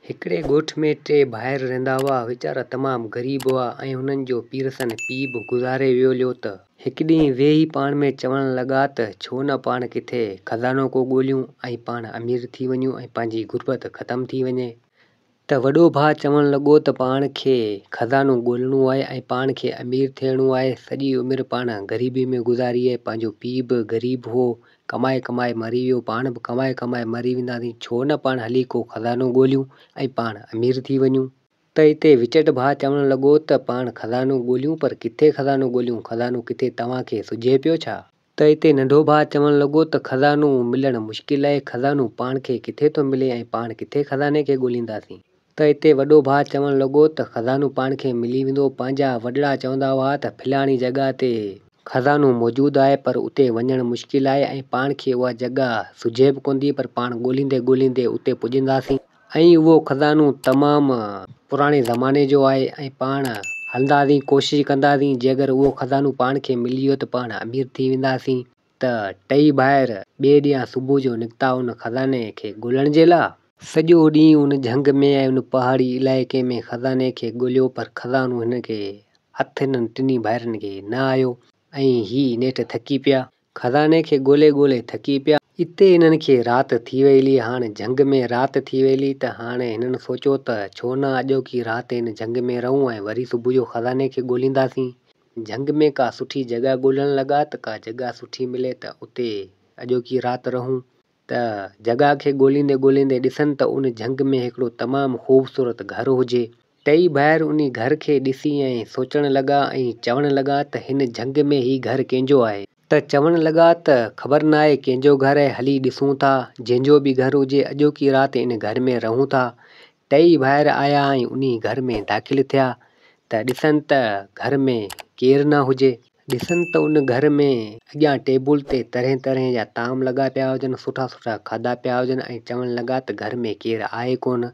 هڪڙي ڳوٺ ۾ ٽي ڀائر رهندا هئا. ويچارا تمام غريب هئا ۽ هنن جو پيرسن پيء به گذاري ويو هليو ته هڪ ڏينهن ويهي پاڻ ۾ چوڻ لڳا ته ڇو نه پاڻ ڪٿي خزانو ڪو ڳوليون ۽ پاڻ امير ٿي وڃون ۽ پنهنجي غربت ختم ٿي وڃي. ته وڏو ڀاء چوڻ لڳو ته پاڻ کي خزانو ڳولڻو آهي ۽ پاڻ کي امير ٿيڻو آهي. سڄي عمر پاڻ غريبي ۾ گذاري آهي. پنهنجو پيء به غريب هو. ڪمائي ڪمائي مري ويو، پاڻ به ڪمائي ڪمائي مري وينداسين، ڇو نه پاڻ هلي ڪو خزانو ڳوليون ۽ پاڻ امير ٿي وڃون. ته اتي وچٽ ڀاء چوڻ لڳو ته پاڻ خزانو ڳوليون پر ڪٿي خزانو ڳوليون، خزانو ڪٿي توهان کي سجهي پيو ڇا؟ ته اتي ننڍو ڀاء چوڻ لڳو ته خزانو ملڻ مشڪل آهي، خزانو پاڻ کي ڪٿي ٿو ملي ۽ پاڻ ڪٿي خزاني کي ڳولينداسين. ته اتي وڏو ڀاء چوڻ لڳو ته خزانو پاڻ کي ملي ويندو، پنهنجا وڏڙا چوندا هئا ته فلاڻي جڳهه تي خزانو موجود آهي پر اتي وڃڻ مشڪل آهي ۽ پاڻ کي اها جڳهه سجهي به ڪونه ٿي پر پاڻ ڳوليندي ڳوليندي اتي پڄنداسين ۽ اهو خزانو تمام پراڻي زماني جو آهي ۽ پاڻ هلنداسين ڪوشش ڪنداسين جي اگر اهو خزانو پاڻ کي ملي ويو ته پاڻ امير ٿي وينداسين ته ٽئي ڀائر ٻئي ڏينهن صبح جو نڪتا ان خزاني کي ڳولڻ جي لا. سڄو ڏينهن ان جهنگ ۾ ۽ ان پهاڙي علائقي ۾ خزاني کي ڳوليو پر خزانو هنن کي هٿ هنن ٽنهي ڀائرن کي نه آيو ۽ هي نيٺ ٿڪي پيا. خزاني کي ڳولي ڳولي ٿڪي پيا. اتي هنن کي رات ٿي وئي هلي. هاڻ جهنگ ۾ رات ٿي وئي هلي ته هاڻي هنن سوچيو ته ڇو نه اڄوڪي رات هن جهنگ ۾ رهون ۽ وري صبح جو خزاني کي ڳولينداسين. جهنگ ۾ ڪا سٺي جڳهه ڳولڻ لڳا ته ڪا جڳهه سٺي ملي ته اتي اڄوڪي رات رهون. ته جڳهه کي ڳوليندي ڳوليندي ڏسن ته ان جهنگ ۾ هڪڙو تمام خوبصورت گهر هجي. ٽئي ڀائر انهي گهر کي ڏسي ۽ سوچڻ لڳا ۽ چوڻ لڳا ته هن جهنگ ۾ هي گهر ڪنهن جو آهي؟ ته چوڻ لڳا ته خبر ناهي ڪنهن جو گهر آهي هلي ڏسون ٿا، جنهن جو به گهر هجي اڄوڪي رات ان گهر ۾ رهون ٿا. ٽئي ڀائر آيا ۽ انهي گهر ۾ داخل ٿيا ته ڏسن ته گهر ۾ ڪير نه هجي. ڏسن ته ان گهر ۾ اڳيان ٽيبل تي طرحين طرحين جا طعام لڳا پيا هجن، سٺا سٺا کاڌا پيا هجن ۽ چوڻ لڳا ته گهر ۾ ڪير آهي ڪونه،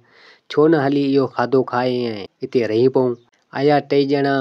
ڇو نه هلي اهو کاڌو کائي ۽ اتي رهي پئون. آيا ٽئي ڄڻا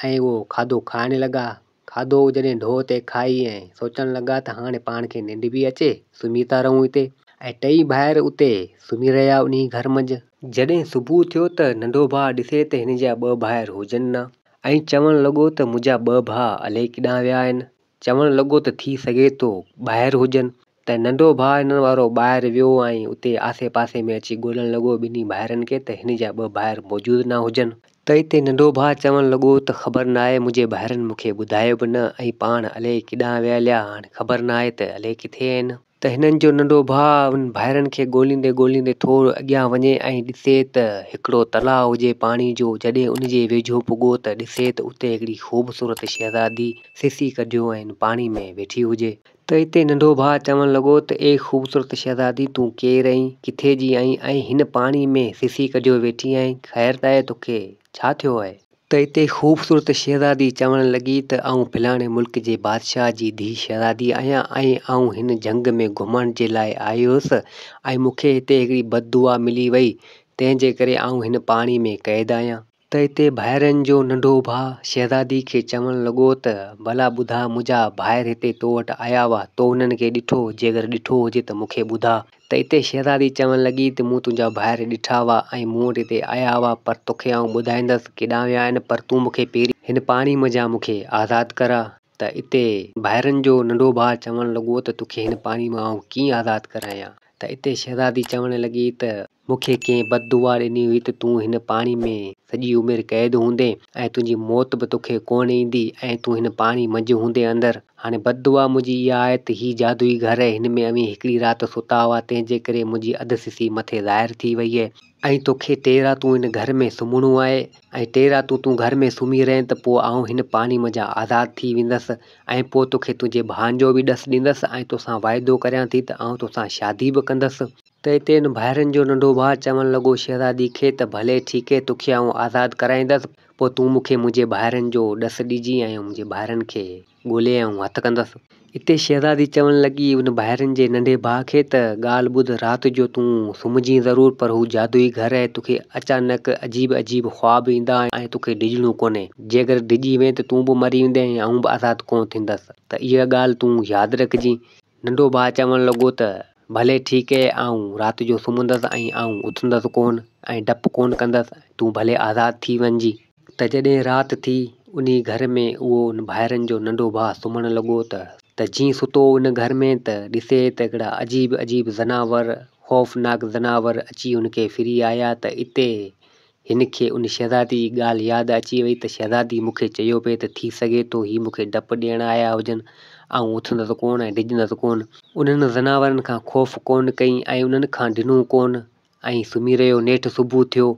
۽ اهو کاڌو کائڻ لڳا. کاڌو جڏهن ڍوء تي کائي ۽ سوچڻ لڳا ته هاڻي پاڻ کي ننڊ به اچي، سمهي ٿا رهون اتي. ۽ ٽئي ڀائر اتي سمهي رهيا انهي گهر منجهه. جڏهن صبح ٿيو ته ننڍو ڀاء ڏسي ته هن جا ٻه ڀائر هجن نه. ۽ چوڻ لڳو ته منهنجا ٻه ڀاء الائي ڪيڏانهن ويا آهن. چوڻ لڳو ته ٿي سگهي ٿو ٻاهر هجن. ته ننڍو ڀاء هنن وارو ٻاهر ويو ۽ اتي آسي پاسي ۾ اچي ڳولڻ لڳو ٻنهي ڀائرن کي ته هن جا ٻه ڀائر موجود نه هجن. ته اتي ننڍو ڀاء چوڻ لڳو ته خبر ناهي منهنجي ڀائرن مون کي ٻڌايو به نه ۽ پاڻ الائي ڪيڏانهن ويا هليا هاڻ خبر ناهي ته الائي ڪٿي آهن. ته هنن جو ننڍو ڀاء انهن ڀائرن کي ڳوليندي ڳوليندي ٿورو اڳيان وڃي ۽ ڏسي ته هڪڙو تلاء هجي پاڻي جو، جڏهن ان جي ويجهو پڳو ته ڏسي ته اتي هڪڙي خوبصورت شهزادي سسي ڪڍيو ۽ ان پاڻي ۾ ويٺي هجي. ته اتي ننڍو ڀاء چوڻ لڳو ته اي خوبصورت شهزادي تون ڪير آهين، ڪٿي جي آهين ۽ هن پاڻي ۾ سسي ڪڍيو ويٺي آهين، خير ته آهي توکي ڇا ٿيو آهي؟ ته اتي خوبصورت شهزادي چوڻ لڳي ته آئون فلاڻي ملڪ جي بادشاهه جي ڌيء شهزادي آهيان ۽ آئون هن جهنگ ۾ گهمڻ جي لاء آئي هيس ۽ مون کي هتي هڪڙي بد دعا ملي وئي، تنهن جي ڪري آئون هن پاڻي ۾ قيد آهيان. ته اتي ڀائرن جو ننڍو ڀاء شهزادي کي چوڻ لڳو ته ڀلا ٻڌاء منهنجا ڀائر هتي تو وٽ آيا هئا، تو انهن کي ڏٺو، جيڪر ڏٺو هجي ته مون کي ٻڌاء. ته اتي شهزادي چوڻ لڳي ته مون تنهنجا ڀائر ڏٺا هئا ۽ مون وٽ هتي آيا هئا، پر توکي آئون ٻڌائيندس ڪيڏانهن ويا آهن، پر تون مون کي پهرين هن پاڻي منجهان مون کي آزاد ڪراء. ته اتي ڀائرن جو ننڍو ڀاء چوڻ لڳو ته توکي هن پاڻي مان آئون ڪيئن آزاد ڪرايان؟ ته اتي شهزادي چوڻ لڳي ته مون کي ڪنهن بد دعا ڏني هئي ته تون هن پاڻي ۾ سڄي عمر قيد هوندين ۽ تنهنجي موت به توکي ڪونه ايندي ۽ تون هن پاڻي منجهه هوندين اندر. هاڻي بد دعا منهنجي اها آهي ته هي جادوئي گهر آهي، هن ۾ اوهين هڪڙي رات ستا هئا، تنهن جي ڪري منهنجي اڌ سسي مٿي ظاهر ٿي ويئي ۽ توکي ٽي راتون هن گهر ۾ سمهڻو آهي ۽ ٽي راتون تون گهر ۾ سمهي رهين ته پوء آئون هن پاڻي منجهان آزاد ٿي ويندس ۽ پوء توکي تنهنجي ڀائن جو به ڏس ڏيندس ۽ توسان واعدو ڪريان ٿي ته آئون توسان شادي به ڪندس. ته اتي هن ڀائرن جو ننڍو ڀاء چوڻ لڳو شهزادي کي ته ڀلي ٺيڪ اهي توکي آئون آزاد ڪرائيندس، پوء تون مون کي منهنجي ڀائرن جو ڏس ڏجين ۽ منهنجي ڀائرن کي ڳولي آئون هٿ ڪندس. اتي شهزادي چوڻ لڳي ان ڀائرن جي ننڍي ڀاء کي ته ڳالهه ٻڌ رات جو تون سمهجين ضرور پر هو جادوئي گهر آهي توکي اچانڪ عجيب عجيب خواب ايندا ۽ توکي ڊڄڻو ڪونهي جيڪر ڊڄي وئين ته تون به مري ويندين ۽ آئون به آزاد ڪونه ٿيندس ته اها ڳالهه تون ياد رکجين. ننڍو ڀاء چوڻ لڳو ته ڀلي ٺيڪ اهي آئون رات جو سمهندس ۽ آئون اٿندس ڪونه ۽ ڊپ ڪونه ڪندس تون ڀلي آزاد ٿي وڃجي. ته جڏهن رات ٿي انهي گهر ۾ اهو ان ڀائرن جو ننڍو ڀاء سمهڻ لڳو ته ته جيئن ستو ان گهر ۾ ته ڏسي ته هڪڙا عجيب عجيب زناور خوفناڪ زناور اچي هن کي ڦري آيا ته اتي هن کي ان شهزادي جي ڳالهه ياد اچي وئي ته شهزادي مون کي چيو پئي ته ٿي سگهي ٿو هي مون کي ڊپ ڏيڻ آيا هجن، آئون اٿندس ڪونه ۽ ڊڄندس ڪونه. انهن زناورن کان خوف ڪونه ڪئي ۽ انهن کان ڊنو ڪونه ۽ سمهي رهيو. نيٺ صبح ٿيو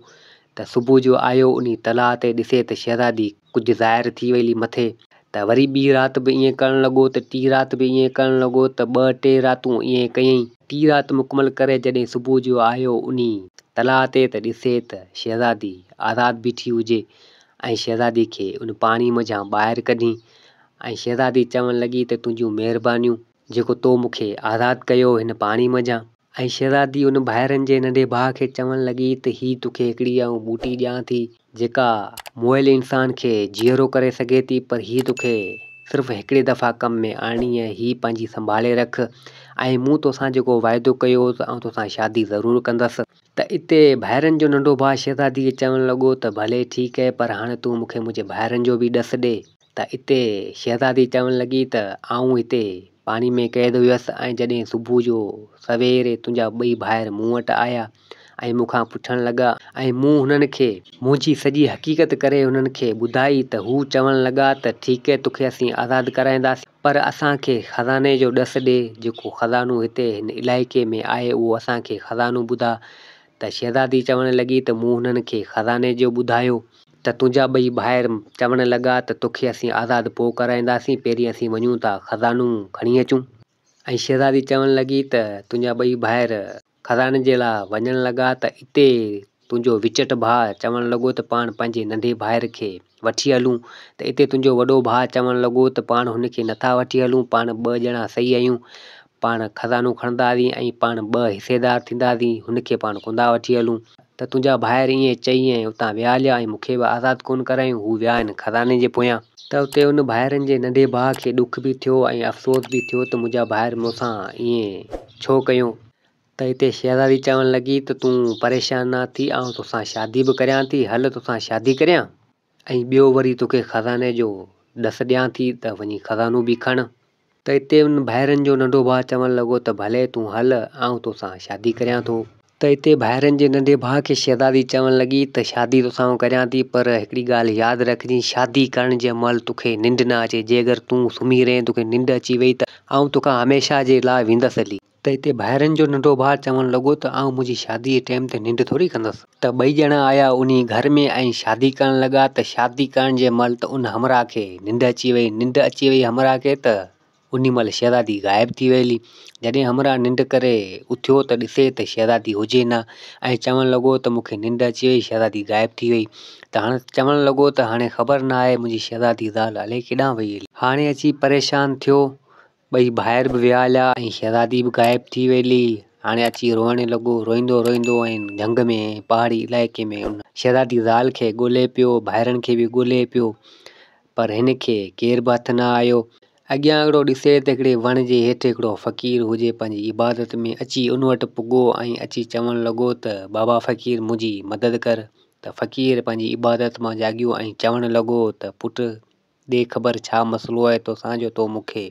ته صبح جو آيو انهي تلاء تي ڏسي ته شهزادي ڪجهه ظاهر ٿي وئي مٿي ته وري ٻي رات به ائين ڪرڻ لڳو ته ٽي رات به ائين ڪرڻ لڳو ته ٻه ٽي راتون ائين ڪيائين. ٽي رات مڪمل ڪري جڏهن صبح جو آيو انهي تلاء تي ته ڏسي ته شهزادي آزاد بيٺي هجي ۽ شهزادي کي ان پاڻي منجهان ٻاهر ڪڍي ۽ شهزادي چوڻ لڳي ته تنهنجون مهربانيون جيڪو تو مون کي آزاد ڪيو هن پاڻي منجهان. ۽ شهزادي ان ڀائرن جي ننڍي ڀاء کي چوڻ لڳي ته هي توکي هڪڙي آئون ٻوٽي ڏيان ٿي، جيڪا مئل انسان کي جيئرو ڪري سگهي ٿي، پر هي توکي صرف هڪڙي دفعا ڪم ۾ آڻڻي آهي، هي پنهنجي سنڀالي رک ۽ مون توسان جيڪو واعدو ڪيو هو ته آئون توسان شادي ضرور ڪندس. ته اتي ڀائرن جو ننڍو ڀاء شهزادي کي چوڻ لڳو ته ڀلي ٺيڪ آهي، پر هاڻي تون مون کي منهنجي ڀائرن جو به ڏس ڏي. ته اتي شهزادي چوڻ لڳي ته آئون هتي پاڻي ۾ قيد هيس ۽ جڏهن صبح جو سويري تنهنجا ٻئي ڀائر مون وٽ آيا ۽ مون کان پڇڻ لڳا ۽ مون هنن کي منهنجي سڄي حقيقت ڪري هنن کي ٻڌائي ته هو چوڻ لڳا ته ٺيڪ توکي اسين آزاد ڪرائينداسين پر اسان کي خزاني جو ڏس ڏي جيڪو خزانو هتي هن علائقي ۾ آهي اهو اسان کي خزانو ٻڌاء ته شهزادي چوڻ لڳي ته مون هنن کي خزاني جو ٻڌايو ته تنهنجا ٻئي ڀائر چوڻ لڳا ته توکي اسين آزاد پوء ڪرائينداسين، پهرين اسين وڃون ٿا خزانو کڻي اچون. ۽ شهزادي چوڻ لڳي ته تنهنجا ٻئي ڀائر خزاني جي لاء وڃڻ لڳا ته اتي تنهنجو وچٽ ڀاء چوڻ لڳو ته پاڻ پنهنجي ننڍي ڀائر کي وٺي هلون ته اتي تنهنجو وڏو ڀاء چوڻ لڳو ته پاڻ هن کي نٿا وٺي هلون، پاڻ ٻه ڄڻا صحيح آهيون، پاڻ خزانو کڻنداسين ۽ پاڻ ٻه حصيدار ٿينداسين، هن کي پاڻ ڪونه ٿا وٺي هلون. ته تنهنجا ڀائر ائين چئي ۽ اتان ويا هليا ۽ مون کي به آزاد ڪونه ڪرايائون، هو ويا آهن خزاني جي پويان. ته اتي ان ڀائرن جي ننڍي ڀاء کي ڏک به ٿيو ۽ افسوس به ٿيو ته منهنجا ڀائر مون سان ائين ڇو ڪيو؟ ته اتي شهزادي چوڻ لڳي ته تون پريشان نه ٿي، آئون توسان شادي به ڪريان ٿي، هل توسان شادي ڪريان. ۽ ٻيو وري توکي خزاني جو ڏس ڏيان ٿي ته وڃي خزانو به کڻ. ته اتي ان ڀائرن جو ننڍو ڀاء چوڻ لڳو ته ڀلي تون هل، آئون توسان شادي ڪريان ٿو. ته اتي ڀائرن جي ننڍي ڀاء کي شهزادي چوڻ لڳي ته شادي توسان آئون ڪريان ٿي پر هڪڙي ڳالهه ياد رکجين شادي ڪرڻ جي مهل توکي ننڊ نه اچي جي اگر تون سمهي رهين توکي ننڊ اچي وئي ته آئون توکان هميشه جي لاء ويندس هلي. ته اتي ڀائرن جو ننڍو ڀاء چوڻ لڳو ته آئون منهنجي شادي جي ٽيم تي ننڊ ٿوري ڪندس. ته ٻئي ڄڻا آيا انهي گهر ۾ ۽ شادي ڪرڻ لڳا ته شادي ڪرڻ جي مهل ته ان همراهه کي ننڊ اچي وئي ننڊ اچي وئي همراهه کي ته انهي مهل شهزادي غائب ٿي وئي هلي. جڏهن همراهه ننڊ ڪري اٿيو ته ڏسي ته شهزادي هجي نه ۽ چوڻ لڳو ته مون کي ننڊ اچي وئي شهزادي غائب ٿي وئي ته هاڻ چوڻ لڳو ته هاڻي خبر نه آهي منهنجي شهزادي زال الائي ڪيڏانهن وئي هلي. هاڻي اچي پريشان ٿيو ٻئي ڀائر به ويا هليا ۽ شهزادي به غائب ٿي ويلي. هاڻي اچي روئڻ لڳو. روئيندو روئيندو ۽ جهنگ ۾ پهاڙي علائقي ۾ ان شهزادي زال کي ڳولي پيو، ڀائرن کي به ڳولي پيو، پر هن کي ڪير به هٿ نه آيو. اڳيان هڪڙو ڏسي ته هڪڙي وڻ جي هيٺ هڪڙو فقير هجي پنهنجي عبادت ۾ اچي ان وٽ پڳو ۽ اچي چوڻ لڳو ته بابا فقير منهنجي مدد ڪر ته فقير پنهنجي عبادت مان جاڳيو ۽ چوڻ لڳو ته پٽ ڏي خبر ڇا مسئلو آهي توسان جو تو مون کي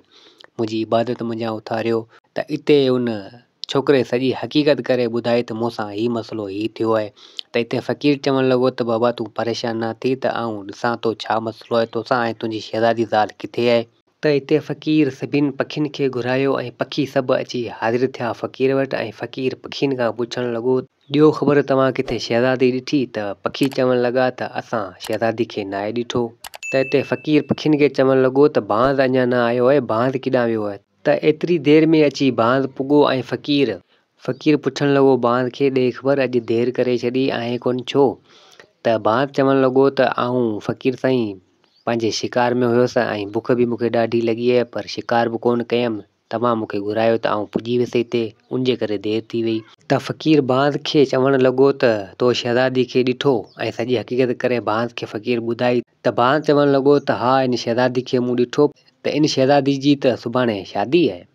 منهنجي عبادت منجهان اٿاريو؟ ته اتي ان ڇوڪري سڄي حقيقت ڪري ٻڌائي ته مون سان هي مسئلو هي ٿيو آهي ته اتي فقير چوڻ لڳو ته بابا تون پريشان نه ٿي ته آئون ڏسان ٿو ڇا مسئلو آهي توسان ۽ تنهنجي شهزادي زال ڪٿي آهي؟ ته اتي فقير سڀن پکين کي گهرايو ۽ پکي سڀ اچي حاضر ٿيا فقير وٽ ۽ فقير پکين کان پڇڻ لڳو ڏيو خبر توهان ڪٿي شهزادي ڏٺي ته پکي چوڻ لڳا ته اسان شهزادي کي ناهي ڏٺو ته اتي فقير پکين کي چوڻ لڳو ته بانز اڃا نه آيو آهي بانز ڪيڏانهن ويو آهي ته ايتري دير ۾ اچي بانز پڳو ۽ فقير فقير پڇڻ لڳو بانز کي ڏي خبر اڄ دير ڪري ڇڏي آهين ڪونه ڇو ته بانز چوڻ لڳو ته آئون فقير سائين پنهنجي شڪار ۾ هيس ۽ بک به مون کي ڏاڍي لڳي آهي پر شڪار به ڪونه ڪيم توهان مون کي گهرايو ته آئون پڄي ويس هتي، ان جي ڪري دير ٿي وئي. ته فقير بانز کي چوڻ لڳو ته تو شهزادي کي ڏٺو ۽ سڄي حقيقت ڪري بانز کي فقير ٻڌائي ته بانز چوڻ لڳو ته ها ان شهزادي کي مون ڏٺو ته ان شهزادي جي ته سڀاڻي شادي آهي.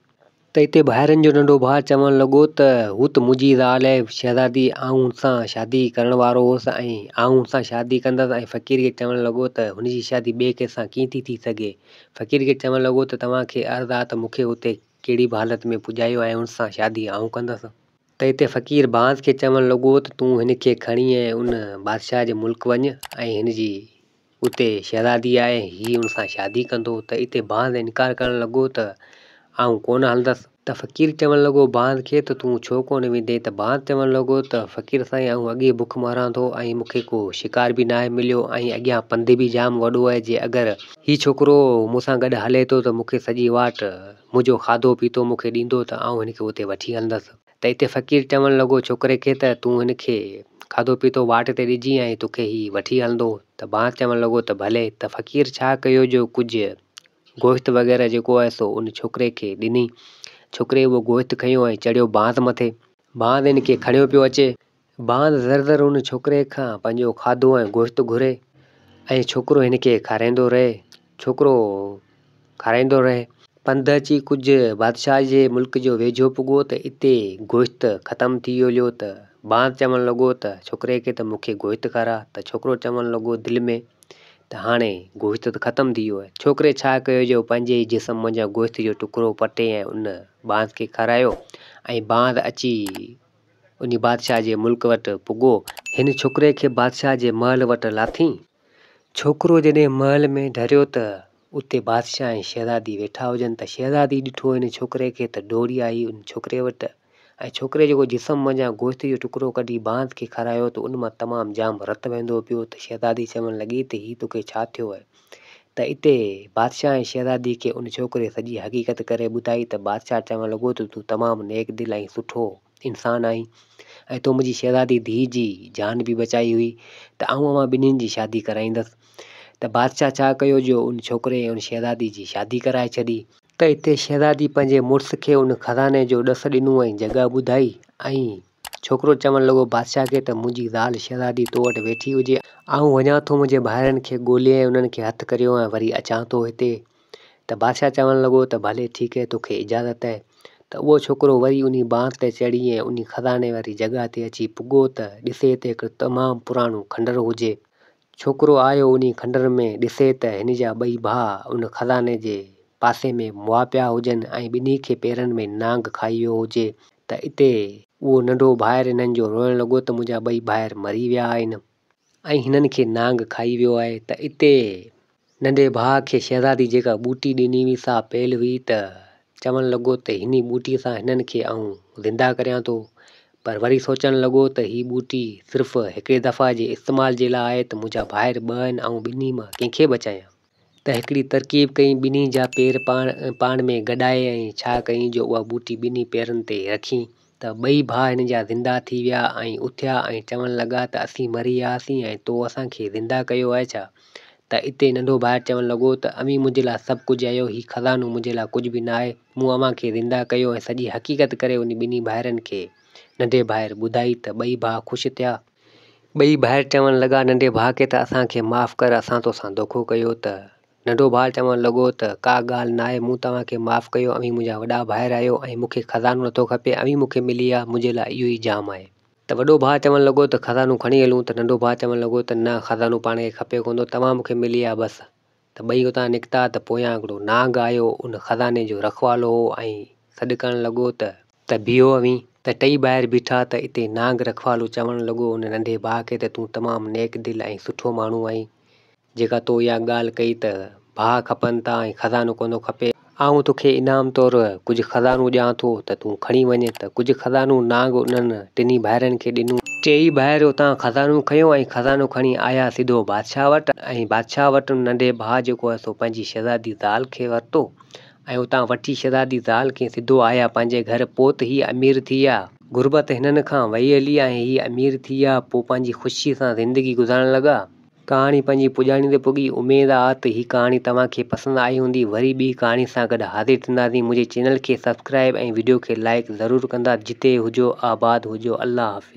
ته اتي ڀائرن جو ننڍو ڀاء چوڻ لڳو ته هو ته منهنجي زال آهي شهزادي آئون هن سان شادي ڪرڻ وارو هوس ۽ آئون هن سان شادي ڪندس ۽ فقير کي چوڻ لڳو ته هن جي شادي ٻئي ڪنهن سان ڪيئن ٿي ٿي سگهي. فقير کي چوڻ لڳو ته توهان کي عرض آ ته مون کي اتي ڪهڙي به حالت ۾ پڄايو ۽ هن سان شادي آئون ڪندس. ته اتي فقير بانس کي چوڻ لڳو ته تون هن کي کڻي ۽ ان بادشاهه جي ملڪ وڃ ۽ هن جي اتي شهزادي آهي هي ان سان شادي ڪندو ته اتي بانس انڪار ڪرڻ لڳو ته آئون ڪونه هلندس. ته فقير چوڻ لڳو بانس کي ته تون ڇو ڪونه ويندين ته بانس چوڻ لڳو ته فقير سائين آئون اڳي بک مران ٿو ۽ مون کي ڪو شڪار به ناهي مليو ۽ اڳيان پنڌ به جام وڏو آهي جي اگر هي ڇوڪرو مون سان گڏ هلي ٿو ته مون کي سڄي واٽ منهنجو کاڌو پيتو مون کي ڏيندو ته آئون هن کي اتي وٺي هلندس. ته اتي فقير چوڻ لڳو ڇوڪري کي ته تون هن کي کاڌو پيتو واٽ تي ڏجين ۽ توکي هي وٺي هلندو. ته بانس چوڻ لڳو ته ڀلي. ته فقير ڇا ڪيو جو ڪجهه گوشت وغيره جيڪو آهي سو ان ڇوڪري کي ڏني. ڇوڪري اهو گوشت کنيو ۽ چڙهيو بانس مٿي. بانس هن کي کڻيو پيو اچي. بانس ذر ذر ان ڇوڪري کان پنهنجو کاڌو ۽ گوشت گهري ۽ ڇوڪرو هن کي کارائيندو رهي. ڇوڪرو کارائيندو رهي. پنڌ اچي ڪجهه بادشاهه جي ملڪ جو ويجهو پڳو ته اتي گوشت ختم ٿي ويو هليو ته بانس چوڻ لڳو ته ڇوڪري کي ته مون کي گوشت کاراء ته ڇوڪرو چوڻ لڳو دل ۾ ته هاڻي گوشت ته ختم ٿي ويو آهي. ڇوڪري ڇا ڪيو جو پنهنجي ئي جسم منجهان گوشت جو ٽڪرو پٽي ۽ ان بانس کي کارايو ۽ بانس اچي انهي بادشاهه جي ملڪ وٽ پڳو. هن ڇوڪري کي بادشاهه جي محل وٽ لاٿين. ڇوڪرو جڏهن محل ۾ ڍريو ته اتي بادشاهه ۽ شهزادي ويٺا هجن ته شهزادي ڏٺو هن ڇوڪري کي ته ڊوڙي آئي ان ڇوڪري وٽ ۽ ڇوڪري جيڪو جسم منجهان گوشت جو ٽڪرو ڪڍي بانس کي کارايو ته ان مان تمام جام رت وهندو پيو ته شهزادي چوڻ لڳي ته هي توکي ڇا ٿيو آهي ته اتي بادشاهه ۽ شهزادي کي ان ڇوڪري سڄي حقيقت ڪري ٻڌائي ته بادشاهه چوڻ لڳو ته تون تمام نيڪ دل ۽ سٺو انسان آهين ۽ تو منهنجي شهزادي ڌيء جي جان به بچائي هئي ته آئون اوهان ٻنهين جي شادي ڪرائيندس ته بادشاهه ڇا ڪيو جو ان ڇوڪري ۽ ان شهزادي جي شادي ڪرائي ڇڏي. ته اتي شهزادي پنهنجي مڙس کي ان خزاني جو ڏس ڏنو ۽ جڳهه ٻڌائي ۽ ڇوڪرو چوڻ لڳو بادشاهه کي ته منهنجي زال شهزادي تو وٽ ويٺي هجي، آئون وڃان ٿو منهنجي ڀائرن کي ڳولي ۽ انهن کي هٿ ڪريو ۽ وري اچان ٿو هتي. ته بادشاهه چوڻ لڳو ته ڀلي ٺيڪ اهي توکي اجازت اهي. ته اهو ڇوڪرو وري انهي بانس تي چڙهي ۽ انهي خزاني واري جڳهه تي اچي پڳو ته ڏسي ته هڪ تمام پراڻو کنڊر هجي. ڇوڪرو آيو انهي کنڊر ۾ ڏسي ته هن جا ٻئي ڀاء ان خزاني جي پاسي ۾ مئا پيا هجن ۽ ٻنهي کي پيرن ۾ نانگ کائي ويو هجي ته اتي اهو ننڍو ڀائر هنن جو روئڻ لڳو ته منهنجا ٻئي ڀائر مري ويا آهن ۽ هنن کي نانگ کائي ويو آهي ته اتي ننڍي ڀاء کي شهزادي جيڪا ٻوٽي ڏني هئي سا پيل هئي ته چوڻ لڳو ته هني ٻوٽي سان هنن کي آئون زنده ڪريان ٿو پر وري سوچڻ لڳو ته هي ٻوٽي صرف هڪڙي دفعا جي استعمال جي لاء آهي ته منهنجا ڀائر ٻه آهن آئون ٻنهي مان ڪنهن کي بچايان؟ ته هڪڙي ترڪيب ڪئي ٻنهي جا پير پاڻ پاڻ ۾ گڏائي ۽ ڇا ڪئي جو اها ٻوٽي ٻنهي پيرن تي رکي ته ٻئي ڀاء هن جا زنده ٿي ويا ۽ اٿيا ۽ چوڻ لڳا ته اسين مري وياسين ۽ تو اسان کي زنده ڪيو آهي ڇا؟ ته اتي ننڍو ڀائر چوڻ لڳو ته اوهين منهنجي لاء سڀ ڪجهه آهيو، هي خزانو منهنجي لاء ڪجهه به نه آهي، مون اوهان کي زنده ڪيو ۽ سڄي حقيقت ڪري انهي ٻنهي ڀائرن کي ننڍي ڀائر ٻڌائي ته ٻئي ڀاء خوش ٿيا. ٻئي ڀائر چوڻ لڳا ننڍي ڀاء کي ته اسان کي معاف ڪر اسان توسان دوکو ڪيو ته ننڍو ڀاء چوڻ لڳو ته ڪا ڳالهه ناهي مون توهان کي معاف ڪيو اوهين منهنجا وڏا ڀائر آهيو ۽ مون کي خزانو نٿو کپي اوهين مون کي ملي ويا منهنجي لاء اهو ئي جام آهي. ته وڏو ڀاء چوڻ لڳو ته خزانو کڻي هلون ته ننڍو ڀاء چوڻ لڳو ته نه خزانو پاڻ کي کپي ڪونه ٿو توهان مون کي ملي ويا بس ته ٻئي اتان نڪتا ته پويان هڪڙو نانگ آيو ان خزاني جو رکوالو هو ۽ سڏ ڪرڻ لڳو ته. ته بيهو اوهين ته ٽئي ٻاهر بيٺا ته اتي نانگ رکوالو چوڻ لڳو ان ننڍي ڀاء کي ته تون تمام نيڪ دل ۽ سٺو ماڻهو آهين جيڪا تو اها ڳالهه ڪئي ته ڀاء کپن ٿا ۽ خزانو ڪونه کپي، آئون توکي انعام طور ڪجهه خزانو ڏيان ٿو ته تون کڻي وڃ ته ڪجهه خزانو نانگ انهن ٽنهي ڀائرن کي ڏنو. ٽيئي ڀائر اتان خزانو کنيو ۽ خزانو کڻي آيا سڌو بادشاهه وٽ ۽ بادشاهه وٽ ننڍي ڀاء جيڪو آهي سو پنهنجي شهزادي زال کي ورتو ۽ اتان وٺي شهزادي زال کي سڌو آيا پنهنجي گهر پوء ته هي امير ٿي ويا. غربت هنن کان وئي هلي ۽ هي امير ٿي ويا پوء پنهنجي خوشي سان زندگي گذارڻ لڳا. ڪهاڻي پنهنجي پڄاڻي تي پڳي اميد آ ته هي ڪهاڻي توهان کي پسند آئي هوندي وري ٻي ڪهاڻي سان گڏ حاضر ٿينداسين منهنجي چينل کي سبسڪرائب ۽ وڊيو کي لائيڪ ضرور ڪندا جتي هجو آباد هجو الله حافظ.